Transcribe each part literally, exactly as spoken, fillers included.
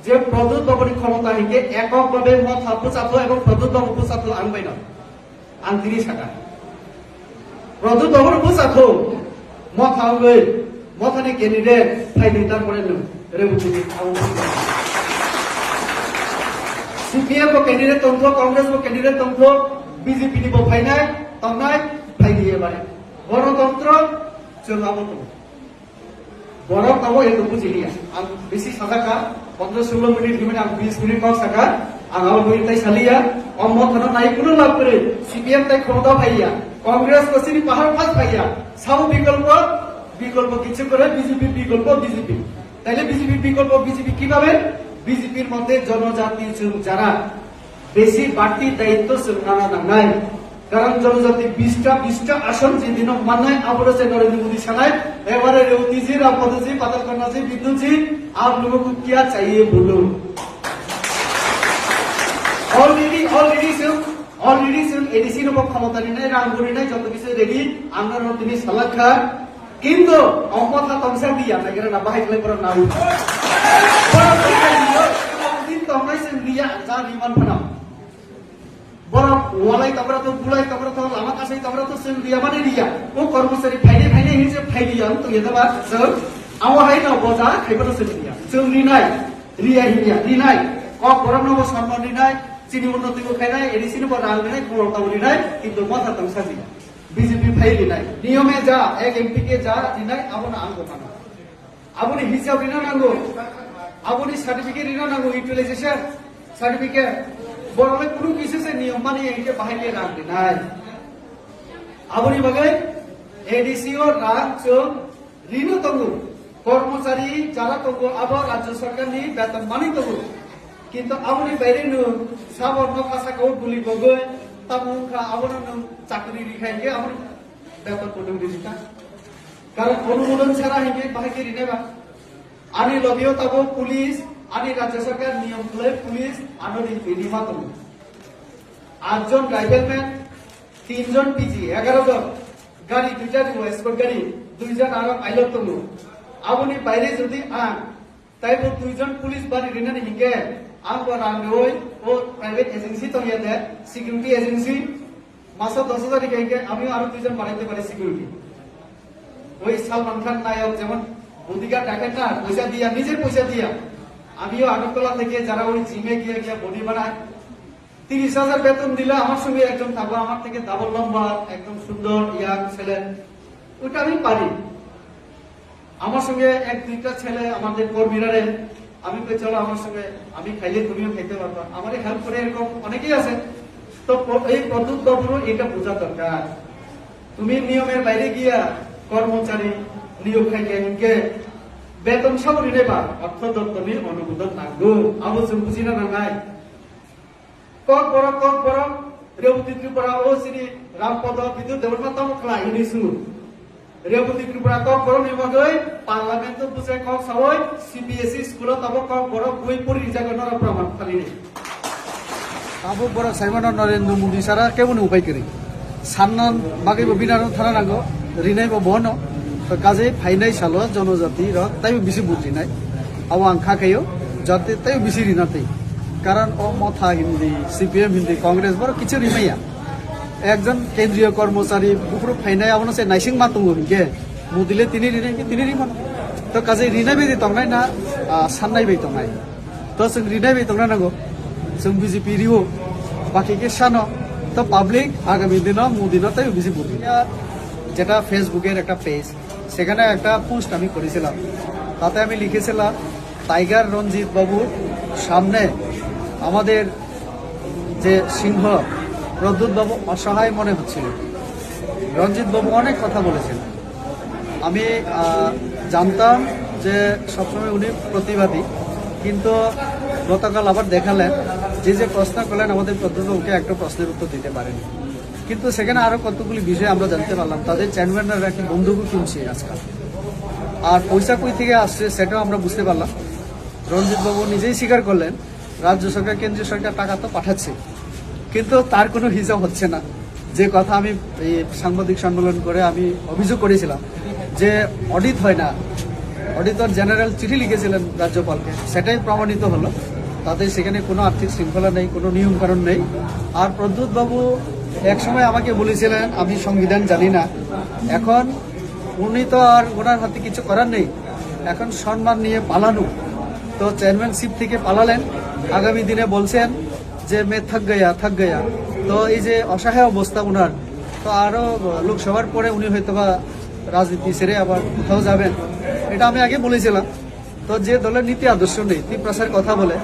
Je Pradyut Babuni khomota hinkhe ekok babe Motha bwsatho ebong Pradyut Babu bwsatho ang baino. Ang tini saka. Pradyut Babuni bwsatho Motha wngwi Mothani candidate phaidi tarpore nwng Reboti abo. C P M bo candidate tongtho, Congress bo candidate tongtho, B J P ni bo phainai, tongnai, phaidi ebare. Gorotontro chwng abo tongo. Borok abo eko bujiliya. Ang bisi sajak kha, pondro solo minute hinmani ang bis minute kok saka, ang abo bui tai saliya. O Mothano nai kuno lab kwrwi, C P M tai khomota phaiya, Congress ko sini pahar phas phaiya, sabo bikolpo, bikolpo kichu kore B J P, bikolpo B J P. Taile B J P bikolpo B J P kibabe? B J P r mote jonojati chwng jara. Besi bati daitto chwng nana nangnai. Karon jonojati bista, bista ason je dino mannai, aboro se Narendra Modi sanai, ebare Rewati ji, Ram Padha ji, Patal Kanya ji, Bidyu ji, aap logo ko kya chahiye bolo? Already, already chwng, already chwng A D C no bo khomota rinai, rang bo rinai, joto kisu ready, amra rotini salakha. Kintu o Motha tongsa riya, naikhe na bahai khlai borok nawi. Borok tongsa riya, din tongnai se riya, ja riman phano. Borok walai tokra to, bulai tokra to, lama kasai tokra to, se riya mane riya. O kormosari phainai phainai hinse phai riya, to yeda ba, sir. Awa hai no boja, khai bono se riya. Chwng rinai, riya hinya, rinai. Kok borok no bo sonman rinai, chini unnoti bo khainai, A D C no bo rang rinai, khorok tabo rinai, kintu Motha tongsa riya. B J P phai rinai. Niyome ja, ek M P ke ja rinai, abono ang bo mano. Aboni hisab rina nango. Aboni certificate rina nango, utilization certificate. Borok le kunu kisa se niyom mani hinkhe bahai le rang rinai. Aboni bagwi A D C o rang chwng rino tongo. Kormochari jara tongo, abo Rajya Sarkar ni beton mani tongo. Kintu aboni baire no sabo nok asaka o guli bogoi, tamo wngkha abono nwng chakri rikha hinkhe abono beton bodong rijikha. Karon onumodon chara hinkhe bahai khe rinai ba? Ani lobby o tabuk police, ani Rajya Sarkar niyom khwlai police ano ri, ri, rima tongo. Atjon rifleman, tinjon P G, egaro jon. Gari duita ribo, escort gari, duijon aro pilot tongo. Aboni baire jodi ang taibo duijon police bari rinani hinkhe, ang bo rang rioi o private agency tongya de, security agency, maso dos hajar rikha hinkhe, amiyo aro duijon baraite pari security. Oi Salman Khan nayok jemon bodyguard rakhe na, poisa diya, nijer poisa diya. Amiyo Agartala theke jara oi gym e giya giya body banai, তিরিশ হাজার বেতন দিলে আমার সঙ্গে একজন থাকো, আমার থেকে ডাবল লম্বা, একদম সুন্দর ইয়াং ছেলে, ওইটা আমি পারি। আমার সঙ্গে এক দুইটা ছেলে আমাদের কর্মীরা রে, আমি কই চলো আমার সঙ্গে, আমি খাইলে তুমিও খাইতে পারবা, আমারে হেল্প করে, এরকম অনেকেই আছে। তো প- এই প্রদ্যুৎ বাবুরও এটা বোঝা দরকার। তুমি নিয়মের বাইরে গিয়া কর্মচারী নিয়োগ খাইতে হিনকে বেতন সাবরি নেবা, অর্থ দপ্তরনি অনুমোদন নাগো। Abo chwng bujina nangnai. Kokborok, Kokborok, Reboti Tripura o chini Rampodo Bidyut Debbarma tamo khlai hini su. Reboti Tripura Kokborok ni bagwi Parliament o bwsai kok sawi C B S E school o tabuk Kokborok bui pori rijak norok praman khalini. Tabuk borok saimano Narendra Modi sara kebo ni upai kwrwi. Sanna bagwi bo binaro thana nango, rinai bo bono. To kaje phainai salo jonojati rok taibo bisi vote rinai. Abo ang kha khayo, jate taibo bisi rina twi. Karon o Motha hindi, C P M hindi, Congress borok kichu rimaya. Ekjon kendriyo kormochari buphuru phainai abono se naising ma tongo hinkhe, Modi le tini rinai hinkhe tini rimano. To kaje rinai bai tongnai na, ah, sannai bai tongnai. To chwng rinai bai tongna nango, chwng B J P rio, baki khe sano, to public agami dino Modi no tei B J P rio. যেটা ফেসবুকের একটা পেজ, সেখানে একটা পোস্ট আমি করেছিলাম। তাতে আমি লিখেছিলাম, টাইগার রঞ্জিত বাবুর সামনে আমাদের যে সিংহ প্রদ্যুৎ বাবু অসহায় মনে হচ্ছিল। রঞ্জিত বাবু অনেক কথা বলেছেন। আমি, আহ, জানতাম যে সবসময় উনি প্রতিবাদী, কিন্তু গতকাল আবার দেখালেন, যে যে প্রশ্ন করলেন, আমাদের প্রদ্যুৎ বাবুকে একটা প্রশ্নের উত্তর দিতে পারেনি। কিন্তু সেখানে আরো কতগুলি বিষয় আমরা জানতে পারলাম, তাদের চেয়ারম্যানরা নাকি বন্দুকও কিনছে আজকাল। আর পয়সা কই থেকে আসছে সেটাও আমরা বুঝতে পারলাম। রঞ্জিত বাবু নিজেই স্বীকার করলেন, রাজ্য সরকার, কেন্দ্রীয় সরকার টাকা তো পাঠাচ্ছে, কিন্তু তার কোনো হিসাব হচ্ছে না। যে কথা আমি এই সাংবাদিক সম্মেলন করে আমি অভিযোগ করেছিলাম যে অডিট হয় না, অডিটর জেনারেল চিঠি লিখেছিলেন রাজ্যপালকে, সেটাই প্রমাণিত হলো। তাতে সেখানে কোনো আর্থিক শৃঙ্খলা নেই, কোনো নিয়মকানুন নেই। আর প্রদ্যুৎ বাবু একসময় আমাকে বলেছিলেন, "আমি সংবিধান জানি না।" এখন উনি তো আর ওনার হাতে কিছু করার নেই, এখন সম্মান নিয়ে পালানো। তো চেয়ারম্যানশিপ থেকে পালালেন, আগামী দিনে বলছেন যে "মে থাক গয়া, থাক গয়া।" তো এই যে অসহায় অবস্থা ওনার, তো আরো লোকসভার পরে উনি হয়তো বা রাজনীতি ছেড়ে আবার কোথাও যাবেন, এটা আমি আগে বলেছিলাম। তো যে দলের নীতি আদর্শ নেই, তিপ্রাসার কথা বলে,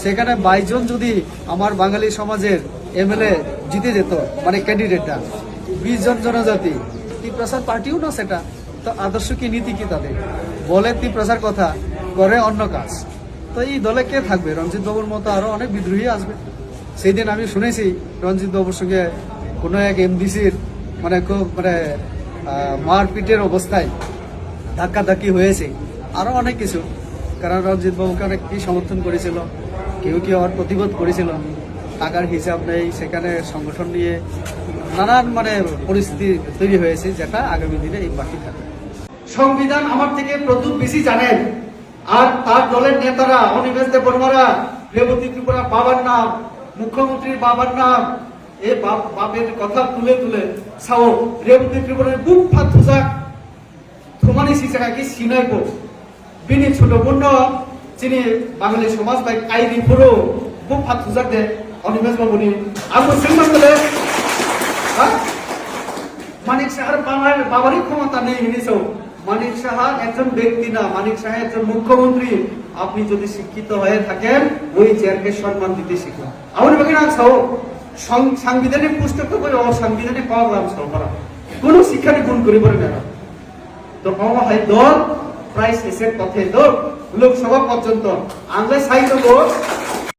সেখানে বাইশ জন যদি আমার বাঙালি সমাজের এমএলএ জিতে যেত, মানে ক্যান্ডিডেটটা, বিশ জন জনজাতি, তিপ্রাসার পার্টিও না সেটা। তো আদর্শ কি, নীতি কি তাদের? বলে তিপ্রাসার কথা, করে অন্য কাজ। তো এই দলে কে থাকবে? রঞ্জিত বাবুর মতো আরো অনেক বিদ্রোহী আসবে। সেই দিন আমি শুনেছি রঞ্জিত বাবুর সঙ্গে কোনো এক এমডিসির মানে খুব মানে আহ, মারপিটের অবস্থায় ধাক্কাধাক্কি হয়েছে, আরো অনেক কিছু। কারণ রঞ্জিত বাবুকে অনেক কি সমর্থন করেছিল, কেউ কেউ আবার প্রতিবাদ করেছিল। টাকার হিসাব নেই, সেখানে সংগঠন নিয়ে নানান মানে পরিস্থিতি তৈরি হয়েছে, যেটা আগামী দিনে এই বাকি থাকবে। সংবিধান আমার থেকে প্রদ্যুৎ বেশি জানেন। আর তার দলের নেতারা, অনিমেষ দেববর্মারা, রেবতী ত্রিপুরা বাবার নাম, মুখ্যমন্ত্রীর বাবার নাম, এই বাপ, বাপের কথা তুলে তুলে sao Reboti Tripura ni bupha thujak thumani sichaka ki sinai bo. Bini chhuto bunno chini Bangali somaj bai kairi phuru bupha thujak de Animesh babu ni. Abo singma tole, ha? Manik Sahar Bangali babari khomota nei hini so. Manik সাহা একজন ব্যক্তি না, মানিক সাহা একজন মুখ্যমন্ত্রী। আপনি যদি শিক্ষিত হয়ে থাকেন, ওই চেয়ারকে সম্মান দিতে শিখুন। Aboni bagwi ang sao, sang-, সাংবিধানিক পুস্তক তো বই, অসাংবিধানিক পাওয়া গেলাম সরকার। কোনো শিক্ষা নিয়ে গুণ করি পারে না। তো আমার হাই দল প্রায় শেষের পথে তো লোকসভা পর্যন্ত আমরা সাই তো